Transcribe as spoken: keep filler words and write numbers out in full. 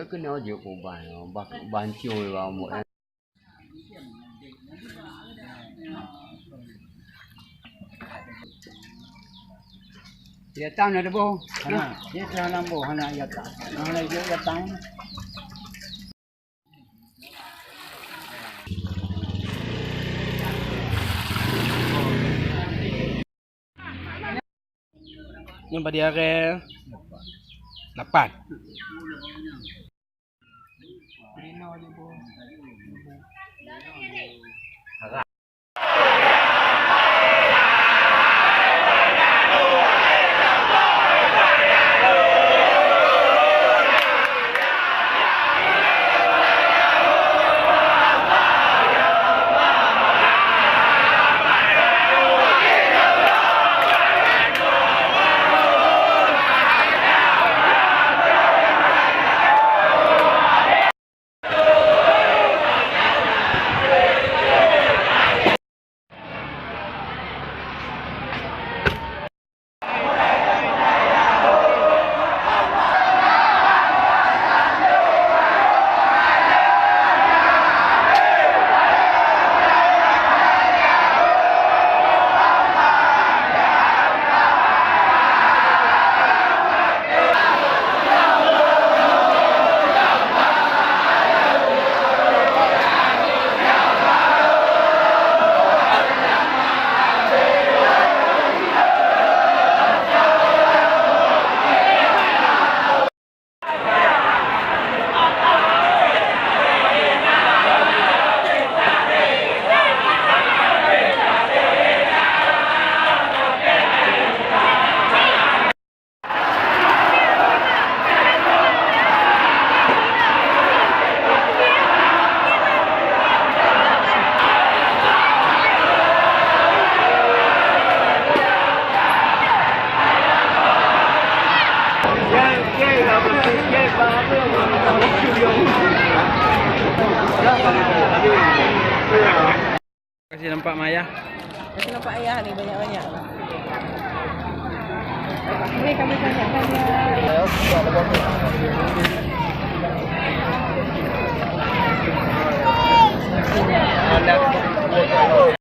Keunoe jeuet uban, bah, bah hancô bak umbuk nyan. Ia tam na deuboh. Hana, dia hana boh, hana ia tam. Hana ia, ia tam. Nyoe badi aré lapan. Kasih nampak mak ayah. Kasih nampak ayah ni banyak-banyak. Ni kami banyak-banyak.